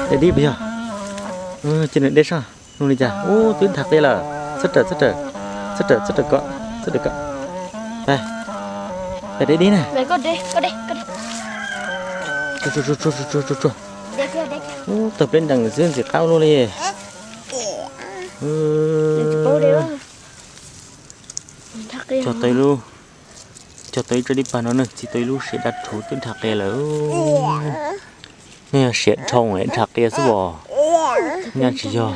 Dej dib puas yog? Cia nws dej soj, nug li cas. Ub, twb dhas qia lawm. Txhob rawm, txhob rawm, txhob rawm, txhob rawm kom, txhob rawm kom. Pais, pais dej dib na. Tsuag, tsuag, tsuag. Ub, tawg pleb nrees xwb ntxim qab ua luaj li. Cog tau ib lub, cog tau ib tsob dib pag no na, txiv tau ib lub siav daj rhuv twb dhas qia lawm. Nej yog siav dhau es dhas qia xwb os. Nyaj tsis yog,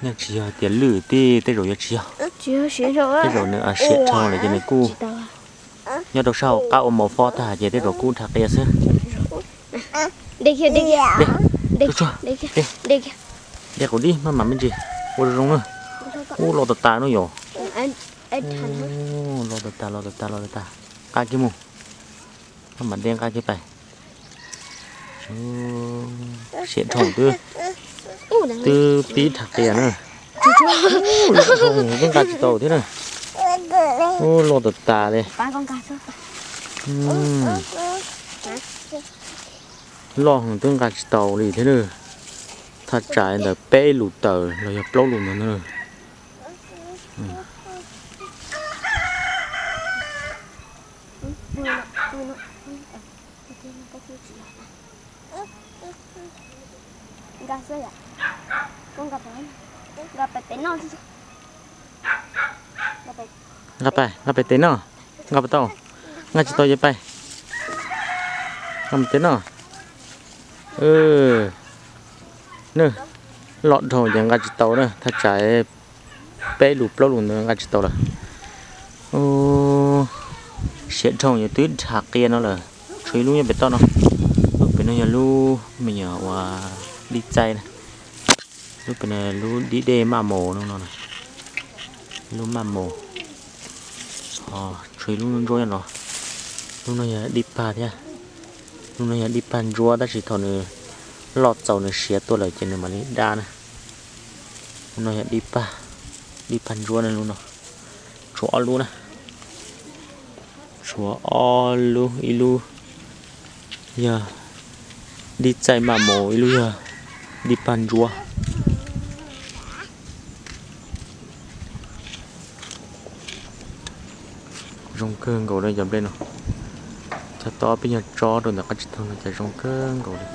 nyaj tsis yog tias lwj tij, tej zaum yuav tsis yog. Tej zaum nws siav dhau lawm ces nws kuj nyob rau sab hauv qab ua mos fob tag ces tej zaum kuj dhas qia xwb. Dej, dej, dej, dej quav dib maj mam me ntsis, ua zoo zoo na. Ub, los tas tas no yom. Los tas tas, los tas tas, los tas tas. Nqa kiag mus, maj mam de nqa kiag pais. Siav dhau twb, twb pib dhas qia na. Ub, loj dhau twb nqa tsis tau thiab na. Ub, loj tas tas li. Loj heev twb nqa tsis tau li thiab na. Thaj tsam ntawm peb lus tawm los yog plaub lus ntawd na. Nqa pais, nqa pais tes noj, nqa pais tau, nqa tsis tau ces pais, nqa tes noj. Loj dhau ces nqa tsis tau na, thaj tsam peb lus plaub lus ntawd nqa tsis tau lawm. Siav dhau ces twb dhas qia no lawm. Tshuav ib lub nyob pem toj no, lub pem no yog lub me nyuam uas dib txaij na. Lub pem no lub dib dej maj maus no, lub maj maus. Ho tshuav ib lub ntsuab nyob no, lub no yog dib pag thiab. Lub no yog dib pag ntsuab tab sis thaum nws loj txaus nws siav tuaj lawm ces nws mam li dab na. Lub no yog dib pag, dib pag ntsuab na lub no. Tshuav ob lub na. Tshuav ob lub, ib lub yog dib txaij maj maus, ib lub yog dib pag ntsuab. Zoo kawg nkaus li cov nplej no. Cog tau peb nyuag tsob rau ntawm qab tsib taug no cas zoo kawg nkaus li.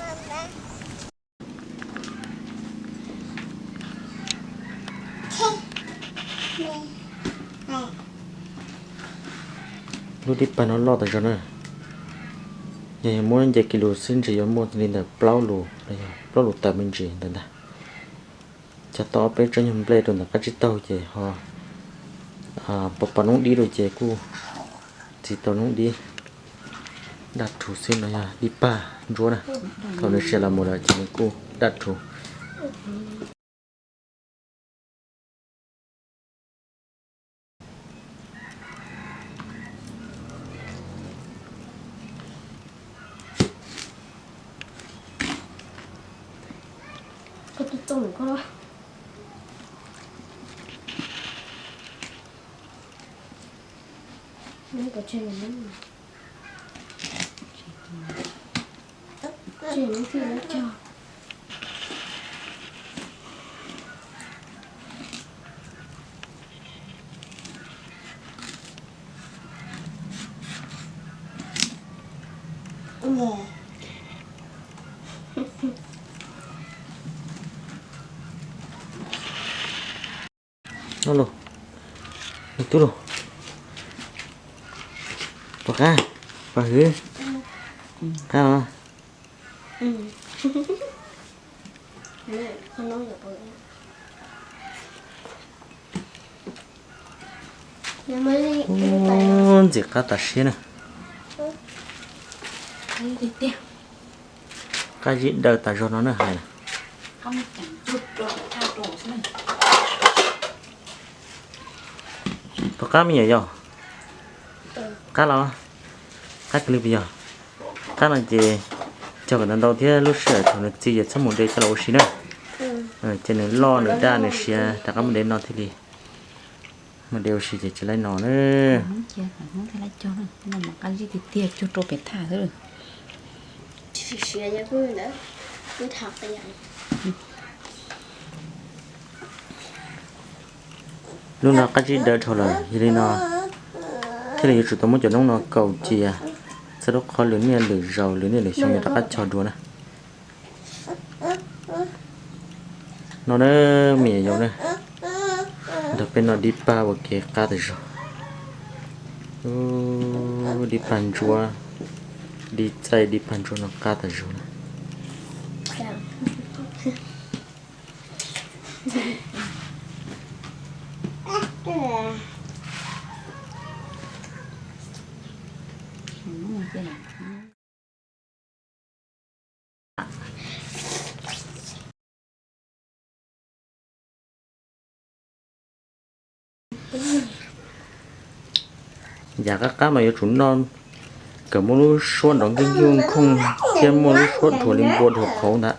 Lub dib pag no loj tas zog na. Yog muab nce kis lus xwb ntshe yuav muaj li ntawm plaub lus los yog plaub lus tawm me ntsis ntawd ntag. Cog tau ob peb tsob nyuag nplej rau ntawm qab tsib taug ces ho pos pos noob dib rau ces kuj txiv tau noob dib. Daj rhuv xwb no yog dib pag ntsuab na. Thaum nws siav los mus lawm ces nws kuj daj rhuv. Los, tub los, puas qab, pog hwv, qab los. Ub, ntxim qab tas siab na. Qab zib daw tas zog no na hais. Puas qab me nyuam yog? Qab los? Qab kawg li puas yog? Qab no ces cog kom ntau ntau thiab lub sij hawm thaum nws txi ces txhob mus de coj los ua si na. Ces nws loj nws daj nws siav rov qab mus de no thiaj li mus de ua si ces tsis laib no na. Qab zib tiag tiag cog rau pem thaj xwb. Lub no qab zib dawb dhau lawm, yog li no thiaj li yuav tsum tau muab cov noob no kaus cia, txhawm rau qhov lwm niaj lwm zaus lwm niaj lwm xyoo yuav rov qab cog dua na. No na, me nyuam yaus na, nrog peb noj dib pag ua ke qab tas zog. Dib pag ntsuab, dib txaij dib pag ntsuab no qab tas zog na. Yam qab qab mas yuav tsum noj kom muaj lub suab nrov nkeej nkeej khooj thiab muaj lub suab dhuav li npua dhuav qhauv ntawd.